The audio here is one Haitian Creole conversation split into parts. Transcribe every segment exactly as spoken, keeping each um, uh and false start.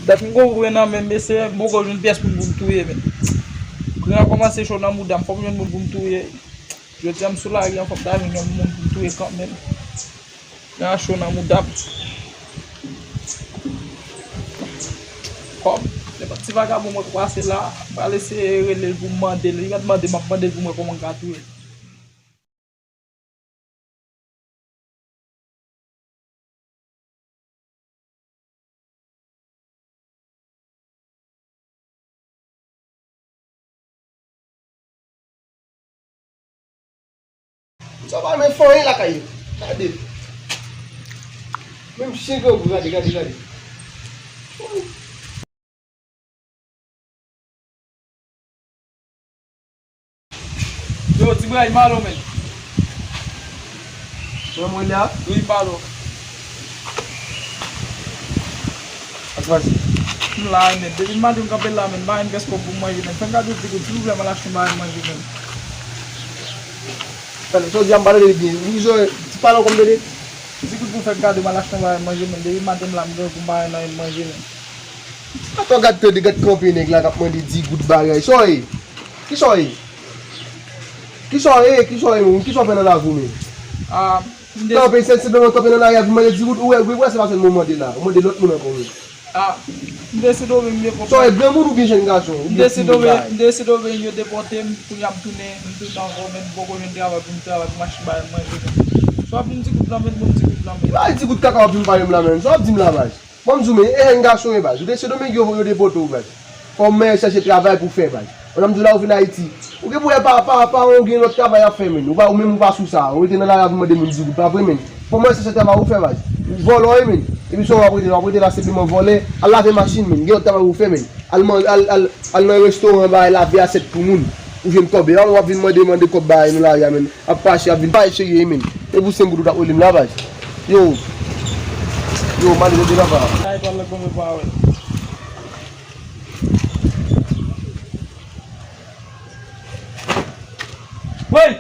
Dat m gon grenn nan men m, mesye, m poko jwenn pyès moun pou m touye, men. Grenn nan kòmanse cho nan mouda m, fò m jwenn moun pou m touye. Jodi a m sou lari an, fò m ta jwenn yon moun pou m touye kanmenm. Grenn nan cho nan mouda m. Kòm nenpòt ti vagabon mwen kwase la, m pral eseye rele l pou m mande l. Li mèt mande, m ap mande l pou m wè kòman m ka touye l. Sa pa men fanyen lakay yo. Gade. Menm chen grangou, gade, gade, gade. Yo, Ti Bray, m alo, men. Mwen, mwen la. Wi, m alo. Ak manje. M la, men. Depi maten m kanpe la, men. M pa jwenn pyès kòb pou m manje, men. Fè m gade yon ti goud, silvouplè, m al achte yon bagay manje, men. Tande, sa w di a, m pa tande li byen. Ou di, ti pale ankò m tande. Ti goud pou fè m gade, m al achte yon bagay manje, men. Depi maten m la, m gen pou m pa jwenn anyen manje, men. Atò, gad tande, gad kanpe nèg la k ap mande di goud bagay. Sa w ye? Kisa w ye? Kisa w ye? Kisa w ye, menm? Kisa w fè nan lavi w, menm? Ah, m de... Kanpe, se, se nan kanpe nan lari a, vin mande di goud, ou wè, ou wè, se pa sèlman w mande la. Ou mande lòt moun ankò, menm. Ah, m de Sendomeng, m ye konprann. Sa w ye, granmoun oubyen jèn gason? M de Sendomeng, m de Sendomeng, yo depòte m, kounye a m tounen, m tounen ankò, men m poko jwenn travay pou m travay, pou m achte bagay manje, menm. Sa w ap di m di goud lan, menm, bon, di goud lan, menm. Bay di goud kaka w ap vin pale m la, menm. Sa w ap di m la, baz? Bon, m di w, men, e jèn gason ye, baz. Ou te Sendomeng, yo, yo depòte w, baz. Fò w mèt chèche travay pou fè, baz. Pandan m di w la, ou vin Ayiti. Ou gen pou wè pa, pa, pa, ou gen lòt travay ap fè, menm. Ou pa, ou menm ou pa sou sa. Ou rete nan lari ap mande moun di goud, pa vre, menm. Fò w mèt chèche travay ou fè, baz. Ou vòlè w ye, menm. Epi sa w ap rete la, w ap rete la senpleman vòlè. Al lave machin, menm. Gen lòt travay ou fè, menm. Al man-, al, al, al nan restoran, bay lave asyèt pou moun. Ou jwenn kòb. E pa w ap vin mande, mande kòb bay nan lari a, menm. Ap pase, ap vin pase serye, men. E pou senk goud ou t ap rele m la, baz. Yo. Yo, m ale, yo, devan pa. Sa e pral lòt bon, men pa wè. Wey!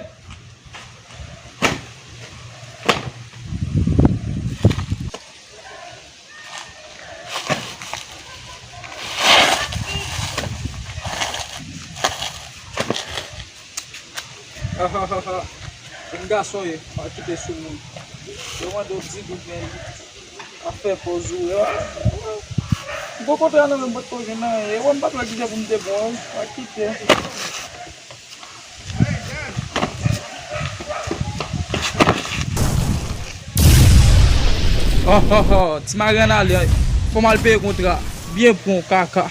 Jèn gason ye, pa kite sou moun. Yo mande w di goud, men ap fè pòz ou. M poko fè anyen, men m potko jwenn anyen. E wè m pa t wè kite pou m te pran, pa kite. Oh, oh, oh, ti mari ann ale, fò m al peye kontra. Byen pran, kaka.